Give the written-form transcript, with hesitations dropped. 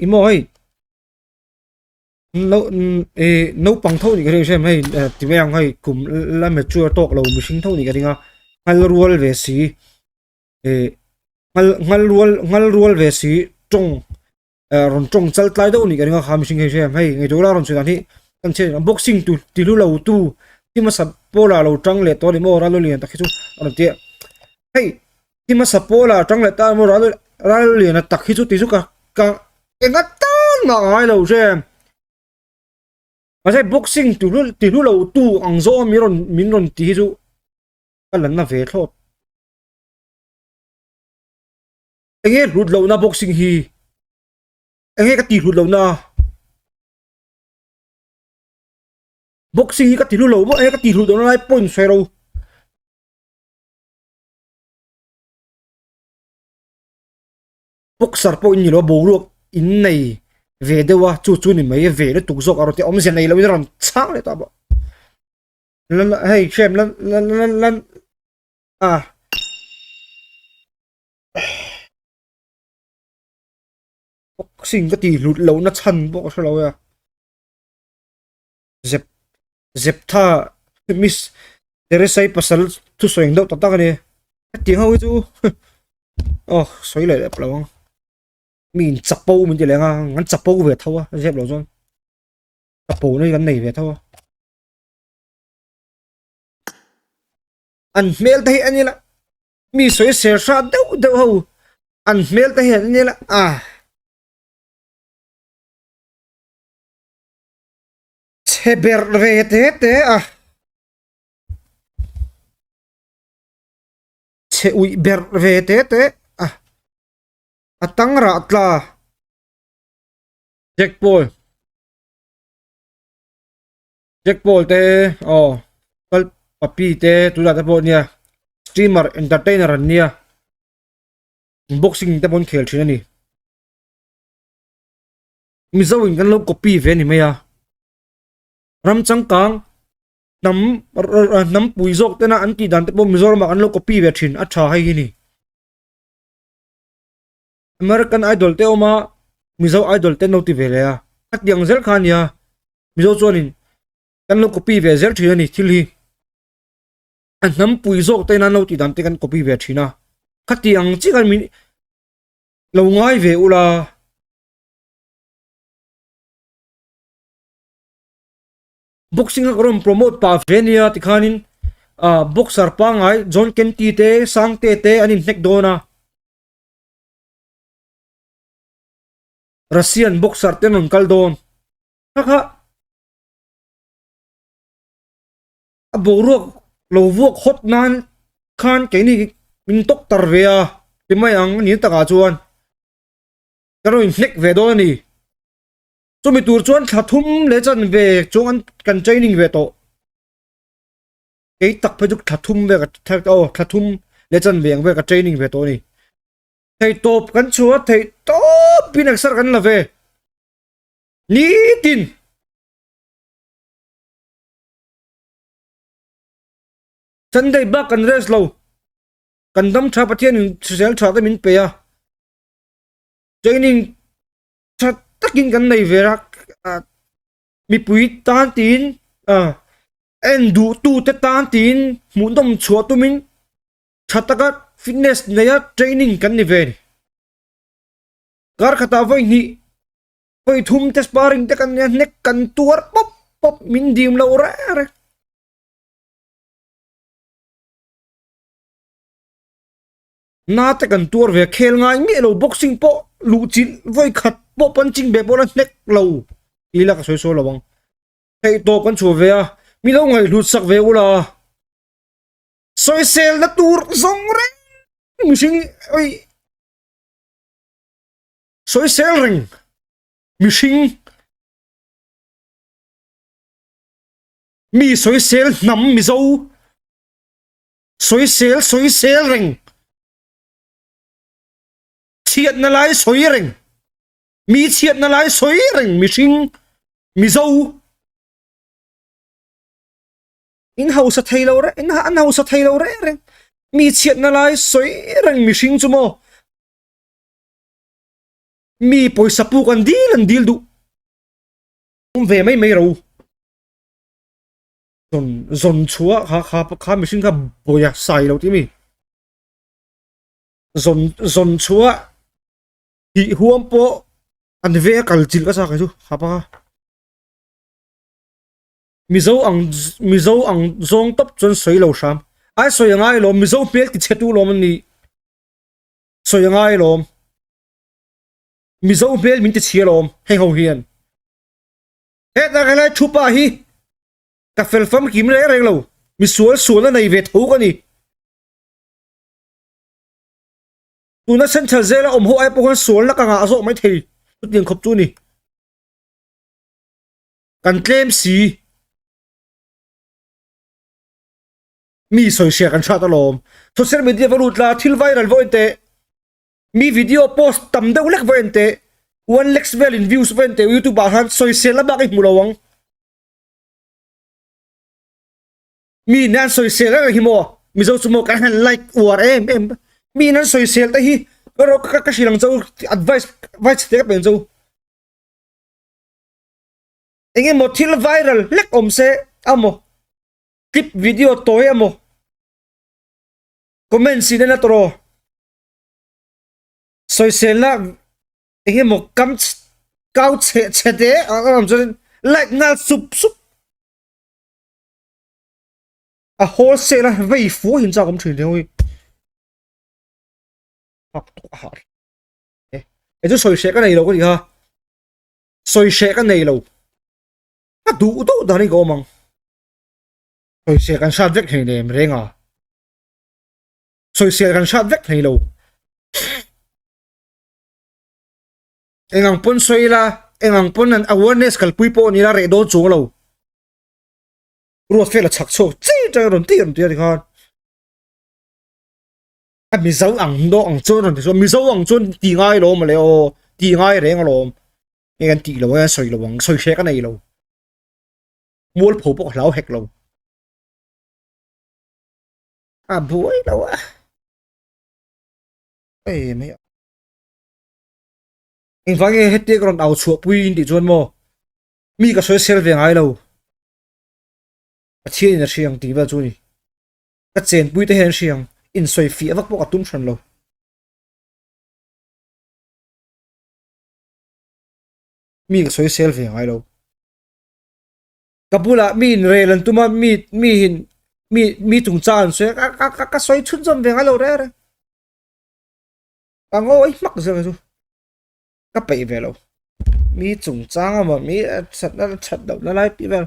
I maw hei no eh naupang tho nih ka ring hrem hei ti mai ang hei kum la mature tawk lo mihring tho nih ka ring a nghal rual ve si eh nghal nghal rual nghal rual ve si tawng eh rawn tawng chal tlai deuh nih ka ring a kha mihring hei hrem hei ngaihtuah ula rawn sawi dan hi kan chhiat boxing tu ti hlu lo tu ti hmasa pawlah alo tang leh tawh a ni maw ral lian tak hi chu a rawn ti a hei ti hmasa pawlah a tang leh ta a ni maw ral ral lian tak hi chu ti chu ka ka enga tan mah ka ngai lo hrem mahse boxing tu hlu ti hlu lo tu ang zawng a min rawn min rawn ti hi chu ka la na ve thlawt enge hlut lohna boxing hi enge ka tih hlut lohna. Boxing hi ka ti hlu lo maw e ka ti hlu dawn lai point sawi ro. Boxer pawh in ni lo boruak in nei ve deuh a chu chu ni mai ve lutuk zawk a rawn ti awmzia nei lo in a rawn chhang leh ta bawk. Lan hei hrem lan lan lan lan a. Boxing ka ti hlut lo na chhan pawh ka hre lo e. Zep Zeptha Miss Teresai pasal thusawi ang deuh tak tak a ni. Hetiang ho hi chu aw sawi leh leh pawh lo ang. Mi in chapo min ti leh ang a, an chapo ve tho a zep lo chuan chapo na hi kan nei ve tho a. An hmel te hi a ni la mi sawi ser hrat deuh deuh ho an hmel te hian a ni la a. Chhe ber ve te te a. Chhe uih ber ve te te a. A tang rah tla. Jack Paul. Jack Paul te aw kal papi te tunah te pawh nia streamer entertainer an nia boxing te pawh an khel thin a ni. Mizo in kan lo copy ve a ni mai a, ram changkang hnam hnam pui zawk tena an tih dan te pawh Mizoram ah kan lo copy ve thin a tha hei hi ni. American Idol te awm a, Mizo Idol te an lo ti ve leh a, a ti ang zel kha a nia, Mizo chuanin kan lo copy ve zel thin a ni thil hi. A hnam pui zawk tena an lo tih dan te kan copy ve thin a, khati ang chiah khan min lo ngai ve ula. Boxing a ka rawn promote pah ve ania tikhanin ah boxer pangngai John Kenty te Sangte te an inhnek dawn a Russian boxer te an rawn kal dawn kha kha a boruak lo vuak hawt nan khan keini min tawk tar ve a ti mai ang a ni takah chuan. Ka rawn inhnek ve dawn a ni. Chumi tur chuan thla thum leh chan ve chuang an kan training ve tawh. Kei tak phei chu thla thum ve ka aw thla thum leh chan ve ang vel ka training ve tawh a ni. Thei tawp kan chhuah a thei tawp in exer kan la ve. Nitin. Sunday bak kan rest lo. Kan dam tha Pathian in hrisel tha te min pe a. Training tha takin kan nei ve a mipui tan tiin ah en duh tu te tan tiin hmuhnawm chhuah tumin tha taka fitness neia training kan ni ve a ni. Kar khatah vawi hnih vawi thum te sparring te kan nia hnek kan tuar pawp pawp min dim lo reng reng. Na te kan tuar ve khel ngai miah lo boxing pawh luh chilh vawi khat pawh punching bag pawh la hnek lo tih ila ka sawi sawi lo ang theih tawp kan chhuah ve a mi lo ngaihhlut sak ve ula sawisel na tur zawng reng mihring oi sawisel reng mihring mi sawisel hnam mizo. Sawisel sawisel reng. Chhiatna lai sawi reng. Mi chhiatna lai sawi reng mihring Mizo. In hausa thei lo reng in an hausa thei lo reng reng. Mi chhiatna lai sawi reng mihring chu maw. Mi pawisa puk an dil an dil duh. Awm ve mai mai ro. Zawn zawn chhuah kha kha kha mihring kha bawia sai lo tih mi. Zawn zawn chhuah tih huam pawh an ve a kal chilh ka chak kei chu kha pa kha. Mizo ang Mizo ang zawng tawp chuan sawi lo hram. Ai sawi a ngai lawm Mizo hmel ti chhe tu lawm an ni. Sawi a ngai lawm. Mizo hmel min ti chhia lawm heng ho hian. Hetah helai thu pa hi ka fel famkim reng reng lo misual sualna nei ve tho ka ni. Tuna central zela awm ho ai pawh khan sualna ka ngah zawk mai thei chutiang khawp chu ni. Kan tlem si. Mi sawi hria kan hrat alawm. Social media va lut la thil viral vawi teh. Mi video post tam deuh lek vawi en teh one lakhs vel in views vawi en teh youtube ah khan sawisel na bak i hmu lo ang mi in an sawisel reng hi maw mizo chu maw kan han like uar em em mi in an sawisel te hi ka ro ka ka hrilh ang chau advice advice te ka pe ang chau eng emaw thil viral hlek awm se amaw clip video tawi amaw comment sin en a tawh sawiselna eng emaw kam kau chhe chhe te a awm chuan like nghal sup sup a wholesale a vei fu hin chak awm thin thei hi hak tuk a har e e chu sawi hreh ka nei lo ka ni kha sawi hreh ka nei lo a duh duh dan hi ka awm ang sawi hreh kan hrat vek hlei nem reng a. Sawisel kan hrat vek thei lo. Engang pawn sawi ila, engang pawn an awareness kalpui pawh ni ila reh dawn chuang lo. Ruat fel a chhak chhuak chi tang rawn ti rawn ti a tikhan. A Mizo ang do ang chuan rawn ti chuan Mizo ang chuan ti ngai lo mawle aw, ti ngai reng alawm. Nge kan tih lo a sawi lo ang, sawi hreh ka nei lo. Mualpho pawh ka hlau hek lo. A buai lo a. Ei mai. Engvang nge hetia ka rawn au chhuah pui in tih chuan maw mi ka sawi sel ve ngai lo. Pathian in a hriang tih vel chu ni. Ka chenpui te hian hriang in sawi fiah vak pawh ka tum hran lo. Mi ka sawi sel ve ngai lo. Ka bulah mi in rel an tum a mi mi in mi mi chungchang an sawi a ka ka ka sawi chhunzawm ve ngai lo reng reng ka ngawi hmak zel chu ka peih ve lo mi chungchang emaw mi that na that loh na lai tih vel.